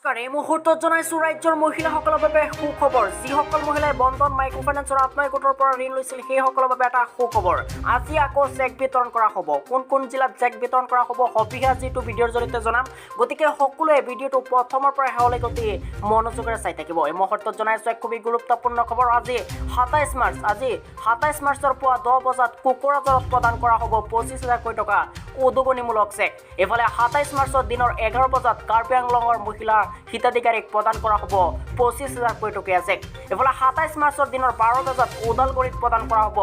নমস্কাৰ, এই মুহূৰ্তত জনাইছো ৰাজ্যৰ মহিলাসকলৰ বাবে সুখবৰ। যিসকল মহিলাই বন্ধন মাইক্ৰ'ফাইনেন্সৰ আত্মসহায়ক গোটৰ পৰা ঋণ লৈছিল, সেইসকলৰ বাবে এটা সুখবৰ। আজি আকৌ চেক বিতৰণ কৰা হ'ব। কোন কোন জিলাত চেক বিতৰণ কৰা হ'ব, সবিশেষ যিটো ভিডিঅ'ৰ জৰিয়তে জনাম। গতিকে সকলোৱে ভিডিঅ'টো প্ৰথমৰ পৰা শেষলৈকে অতি মনোযোগেৰে চাই থাকিব। এই মুহূৰ্তত জনাইছো এক খুবেই গুৰুত্বপূৰ্ণ খবৰ। আজি 27 মাৰ্চ। আজি 27 মাৰ্চৰ পুৱা 10 বজাত কোকৰাঝাৰত প্ৰদান কৰা হ'ব 25 হাজাৰকৈ টকা উদগনিমূলক চেক। ইফালে 27 মাৰ্চৰ দিনৰ 11 বজাত কাৰ্বি আংলঙৰ মহিলা হিতাধিকাৰীক প্ৰদান কৰা হ'ব 25 হাজাৰকৈ টকীয়া চেক। ইফালে 27 মাৰ্চৰ দিনৰ 12 বজাত ওদালগুৰিত প্ৰদান কৰা হ'ব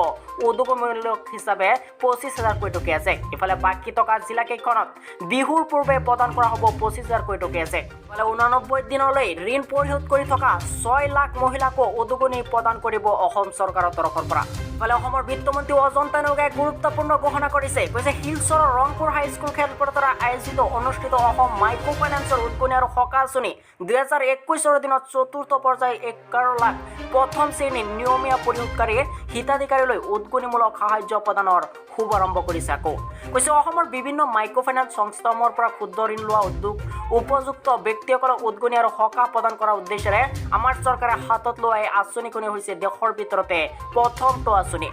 উদগনিমূলক হিচাপে 25 হাজাৰকৈ টকীয়া চেক। ইফালে বাকী থকা জিলাকেইখনত বিহুৰ পূৰ্বে প্ৰদান কৰা হ'ব 25 হাজাৰকৈ টকীয়া চেক। ইফালে 89 দিনলৈ ঋণ পৰিশোধ কৰি থকা 6 লাখ মহিলাকো উদগনি প্ৰদান কৰিব অসম চৰকাৰৰ তৰফৰ পৰা। ইফালে অসমৰ বিত্তমন্ত্ৰী অজন্তা নেওগে এক গুৰুত্বপূৰ্ণ ঘোষণা কৰিছে। কৈছে, শিলচৰৰ ৰংপুৰ হাইস্কুল খেলপথাৰত আয়োজিত অনুষ্ঠিত অসম মাইক্ৰ' ফাইনেন্সৰ উদগনি আৰু সকাহ আঁচনি 2021ৰ দিনত চতুৰ্থ পৰ্যায় 11 লাখ প্ৰথম শ্ৰেণীৰ নিয়মীয়া পৰিশোধকাৰীয়ে হিতাধিকাৰীলৈ উদগনিমূলক সাহায্য প্ৰদানৰ শুভাৰম্ভ কৰিছে। আকৌ কৈছে, অসমৰ বিভিন্ন মাইক্ৰ' ফাইনেন্স সংস্থাসমূহৰ পৰা ক্ষুদ্ৰ ঋণ লোৱা উদ্যোগ উপযুক্ত ব্যক্তিসকলক উদগনি আৰু সকাহ প্ৰদান কৰাৰ উদ্দেশ্যেৰে আমাৰ চৰকাৰে হাতত লোৱা এই আঁচনিখনি হৈছে দেশৰ ভিতৰতে প্ৰথমটো আঁচনি।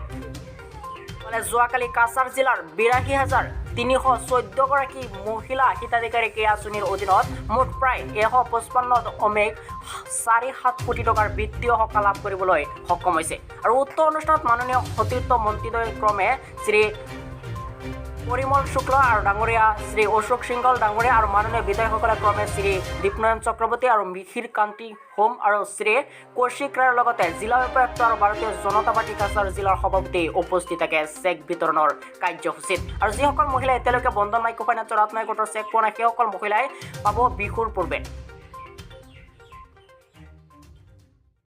মানে যোৱাকালি কাছাৰ জিলাৰ 82,314গৰাকী মহিলা হিতাধিকাৰীক এই আঁচনিৰ অধীনত মুঠ প্ৰায় 155.47 কোটি টকাৰ বিত্তীয় সকাহ লাভ কৰিবলৈ সক্ষম হৈছে। আৰু উক্ত অনুষ্ঠানত মাননীয় সতীৰ্থ মন্ত্ৰীদ্বয় ক্ৰমে শ্ৰী পৰিমল শুক্ল আৰু ডাঙৰীয়া, শ্ৰী অশোক সিংঘল ডাঙৰীয়া আৰু মাননীয় বিধায়কসকলে ক্ৰমে শ্ৰী দীপনয়ন চক্ৰৱৰ্তী আৰু মিহিৰ কান্তি সোম আৰু শ্ৰী কৌশিক ৰায়ৰ লগতে জিলা উপায়ুক্ত আৰু ভাৰতীয় জনতা পাৰ্টী কাছাৰ জিলাৰ সভাপতি উপস্থিত থাকে চেক বিতৰণৰ কাৰ্যসূচীত। আৰু যিসকল মহিলাই এতিয়ালৈকে বন্ধন মাইক্ৰ' ফাইনেন্সৰ আত্মসহায়ক গোটৰ চেক পোৱা নাই, সেইসকল মহিলাই পাব বিহুৰ পূৰ্বে।